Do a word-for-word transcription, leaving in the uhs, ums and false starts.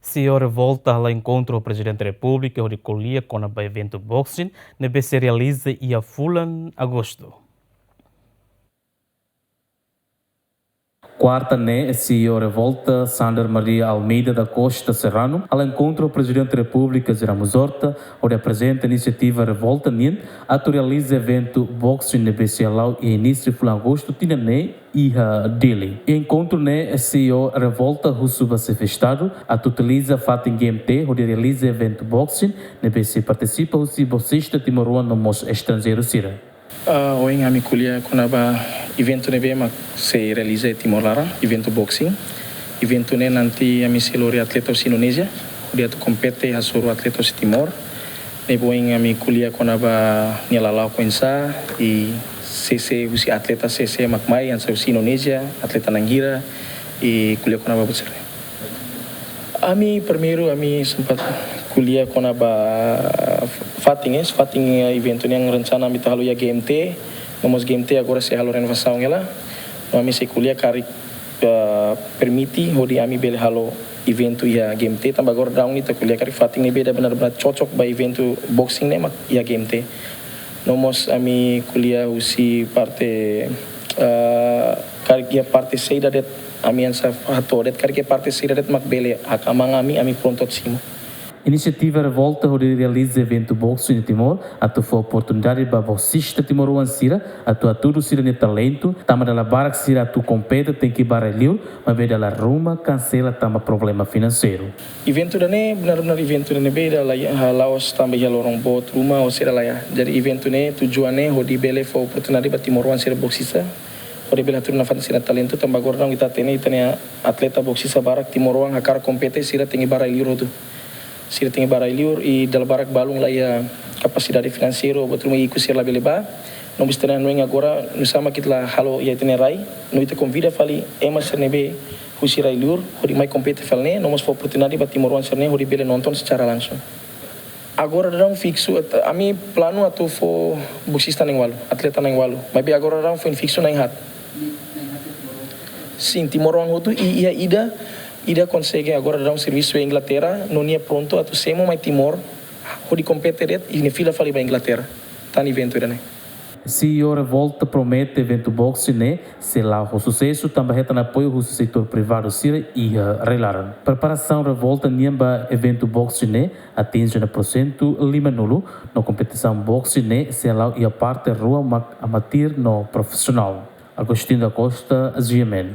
CEO Revolta hala'o enkontru ho Prezidente Repúblika hodi ko'alia kona-ba eventu boxing ne'ebé sei realiza iha fulan Agostu. Kuarta ne'e, CEO Revolta, Sander Maria Almeida da Costa Serrano, hala'o enkontru ho Prezidente Repúblika José Ramos Horta, hodi aprezenta inisiativa Revolta nian atu realiza eventu boxing ne'ebé sei hala'o iha inísiu fulan Agostu tinan ne'e iha Dili. Enkontru ne'e, CEO Revolta husu ba Xefe Estadu atu utiliza fatin GMT hodi realiza eventu boxing ne'ebé sei partisipa husi boxista timoroan no mós estranjeiru sira. Ah, ohin ami ko'alia kona-ba eventu ne'ebé mak sei realiza iha Timor laran, eventu boxing. Eventu ne'e nanti ami sei lori atleta husi Indonézia, hodi atu kompete hasoru atleta husi Timor. Ne'ebé ohin ami ko'alia kona-ba nia lala'ok oinsá, i sé-sé husi atleta sé-sé mak mai, hanesan husi Indonézia, atleta na'in hira, i ko'alia kona-ba buat sira-ne'e. Ami primeiru, ami sempat ko'alia kona-ba fatin, eh, fatin, eh, eventu ne'e rencana ami atu halo iha GMT, no mós GMT agora sei halo renovasaun hela. No ami sei ko'alia karik, eh, permite hodi ami bele halo eventu iha GMT, tanba agora daudaun ne'e ita ko'alia karik fatin ne'ebé ida benar-benar cocok ba eventu boxing ne'e mak iha GMT. No mós ami ko'alia husi parte, eh, karik iha parte saida de'it ami hanesan hato'o de'it, karik iha parte saida de'it mak bele hakmatek ami, ami prontu atu simu. Inisiativa Revolta hodi realiza eventu boxing iha Timor atu fó oportunidade ba boxista timoroan sira atu hatudu sira-nia talentu, tanba dala barak sira atu kompete tenke ba rai-liur, maibé dala ruma kansela tanba problema finanseiru. Eventu ida-ne'e, benar-benar eventu ida-ne'ebé ida la iha, la'ós tanba iha loron boot ruma ou saida la iha. Jadi eventu ne'e tujuan ne'e hodi bele fó oportunidade ba timoroan sira boxista, hodi bele hatudu nafatin sira-nia talentu, tanba agora daudaun ita hatene, ita-nia atleta boxista barak timoroan hakarak kompete sira tenke ba rai-liur hotu. Sira tenke ba rai-liur i dala barak balun la iha kapasidade finanseiru, buat ruma ikus sira labele ba. No mós ita-nia hanoin agora, nusá mak ita la halo iha ita-nia rai, no ita konvida fali ema sira ne'ebé husi rai-liur, hodi mai kompete fali ne'e, no mós fó oportunidade ba timoroan sira-ne'e, hodi bele nonton secara langsung. Agora daudaun fiksu, et-, ami planu atu fó boxista na'in-ualu, atleta na'in-ualu. Maibé agora daudaun foin fiksu na'in-haat. Sin, timoroan hotu i iha ida, ida konsege agora daudaun servisu iha Inglaterra, no nia prontu atu semo mai Timor, hodi kompete de'it, i nia fila fali ba Inglaterra. Tan eventu ida-ne'e. CEO Revolta promete eventu boxing ne'e sei la'o ho susesu tanba hetan apoiu husi setór privadu sira iha rai-laran. Preparasaun Revolta nian ba eventu boxing ne'e atinje ona porsentu lima-nulu, no kompetisaun boxing ne'e sei la'o iha parte rua mak amatir no profisionál. Agostinho da Costa, GMN.